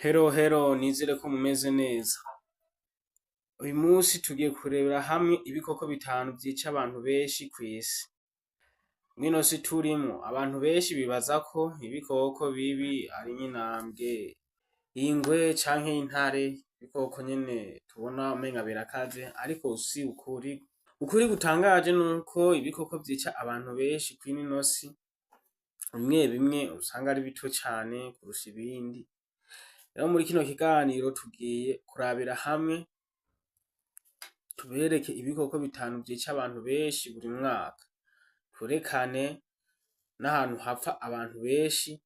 Hello hello, nizere ko mumeze neza. Uyu musi tugiye kurebera hamwe ibikoko bitanu vyica abantu benshi kw'isi. Mw'ino si turimwo, abantu benshi bibaza ko ibikoko bibi ari nk'intambwe, ingwe canke intare, ibikoko nyene tubona umenga birakaze, ariko si ukuri. Ukuri gutangaje nuko ibikoko vyica abantu benshi kw'ino si, bimwe bimwe usanga ari bito cane kurusha ibindi. Rero muri kino kiganiro tugiye kurabira hamwe, tubereke ibikoko bitanu vyica abantu benshi buri mwaka. Twerekane n'ahantu hapfa abantu benshi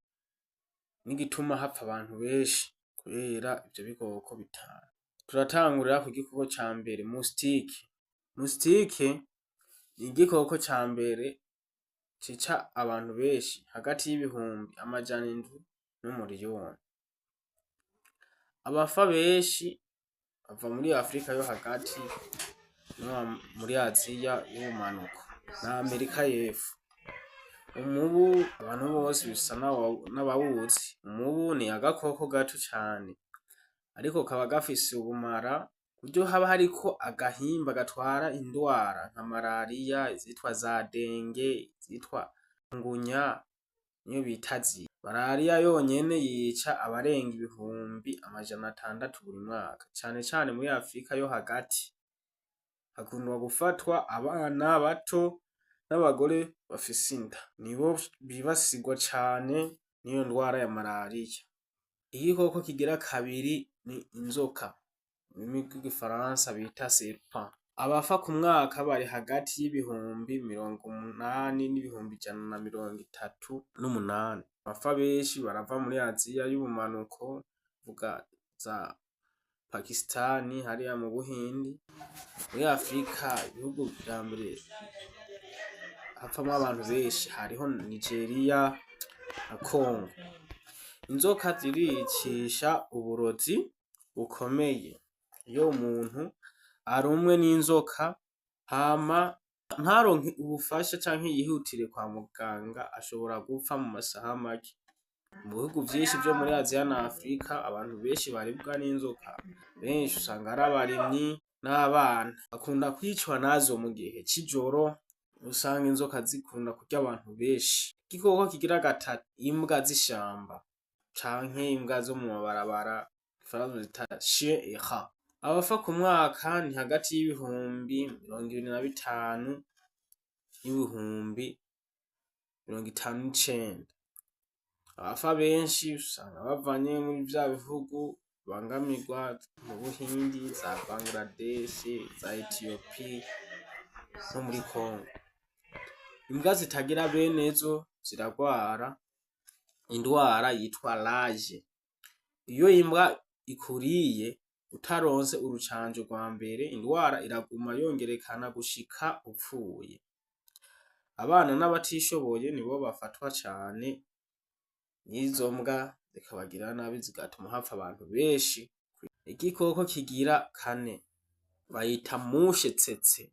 n'igituma hapfa abantu benshi kubera ivyo bikoko bitanu. Turatangurira ku gikoko ca mbere, moustique. Moustique ni igikoko ca mbere cica abantu benshi hagati y'700,000 n'umuriyoni. Abafa benshi bava muri Afrika yo hagati no muri Aziya y'ubumanuko na Amerika y'epfo. Umubu abantu bose bisa n'abawuzi, umubu ni agakoko gato cane ariko kaba gafise ubumara kuburyo haba hariko agahimba gatwara indwara nka marariya, izitwa za dengue, izitwa chikungunya niyo bita zika. Marariya yonyene yica abarenga 600,000 buri mwaka, cane cane muri Afrika yo hagati hakundwa gufatwa abana bato n'abagore bafise inda, nibo bibasirwa cane niyo ndwara ya marariya. Igikoko kigira kabiri ni inzoka, mururimi rw'igifaransa bita serpent. Abafa ku mwaka bari hagati y'80,000 n'138,000. Abafa benshi barava muri Aziya y'ubumanuko, kuvuga za Pakistani hariya mu Buhindi, muri Afrika ibihugu vya mbere hapfamwo abantu benshi hariho Nigeria na Congo. Inzoka ziricisha uburozi bukomeye. Iyo umuntu arumwe n'inzoka hama ntaronke ubufasha canke yihutire kwa muganga, ashobora gupfa mu masaha make. Mu bihugu vyinshi vyo muri Aziya na Afrika, abantu benshi baribwa n'inzoka benshi usanga ari abarimyi n'abana. Bakunda kwicwa nazo mu gihe c'ijoro, usanga inzoka zikunda kurya abantu benshi. Igikoko kigira gatatu, imbwa z'ishamba canke imbwa zo mu mabarabara, mugifaransa bita chien errant. Abafa ku mwaka ni hagati y'25,000 n'59,000. Abafa benshi usanga bavanye muri vya bihugu bibangamirwa mu Buhindi, za Bangladesh, za Ethiopie no muri Congo. Imbwa zitagira benezo ziragwara indwara yitwa rage. Iyo imbwa ikuriye utaronse urucanco rwa mbere, indwara iraguma yongerekana gushika upfuye. Abana n'abatishoboye nibo bafatwa cane n'izo mbwa, zikabagirira nabi zigatuma hapfa abantu benshi. Igikoko kigira kane bayita mouche tsetse,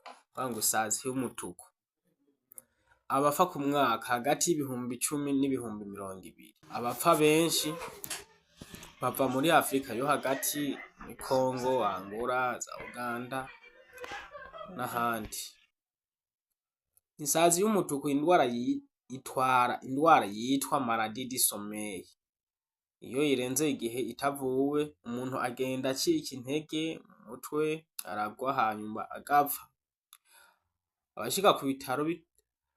kuvuga ngo isazi y'umutuku. Abafa ku mwaka hagati y'10,000 n'20,000. Abapfa benshi bava muri Afrika yo hagati, muri Congo, Angola, za Uganda n'ahandi. Isazi y'umutuku indwara itwara indwara yitwa maladie du sommeil. Iyo irenze igihe itavuwe, umuntu agenda acika intege mu mutwe, aragwa hanyuma agapfa. Abashika ku bitaro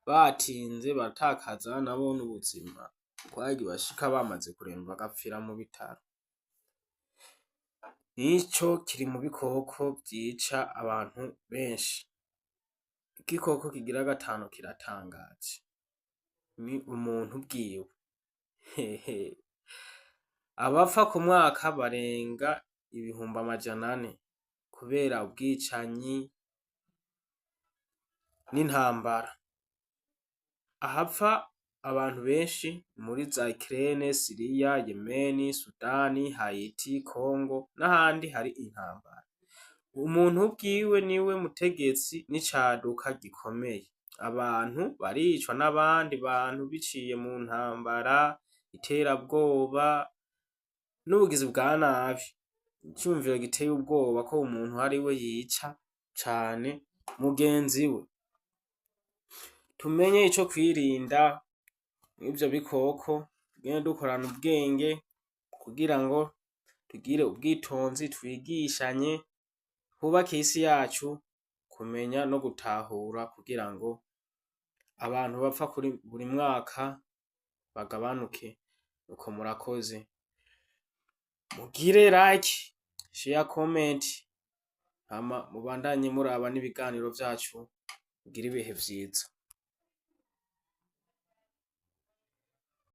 batinze baratakaza nabo n'ubuzima, kuko harigihe bashika bamaze kuremba bagapfira mu bitaro. Nico kiri mu bikoko vyica abantu benshi. Igikoko kigira gatanu kiratangaje, ni umuntu ubwiwe. Hehe! Abapfa ku mwaka barenga 400,000 kubera ubwicanyi n'intambara. Ahapfa abantu benshi muri za Ukraine, Syria, Yemen, Sudani, Haiti, Congo n'ahandi hari intambara. Umuntu ubwiwe niwe mutegetsi n'icaduka gikomeye. Abantu baricwa n'abandi bantu biciye mu ntambara, iterabwoba. N'ubugizi bwa nabi, iciyumviro giteye ubwoba ko umuntu ari we yica cane mugenzi we. Tumenye ico kwirinda mw'ivyo bikoko, tugende dukorana ubwenge kugira ngo tugire ubwitonzi, twigishanye, twubake isi yacu, kumenya no gutahura kugira ngo abantu bapfa kuri buri mwaka bagabanuke. Nuko murakoze. Mugire like, share, comment, hama mubandanye muraba n'ibiganiro vyacu, mugire ibihe vyiza.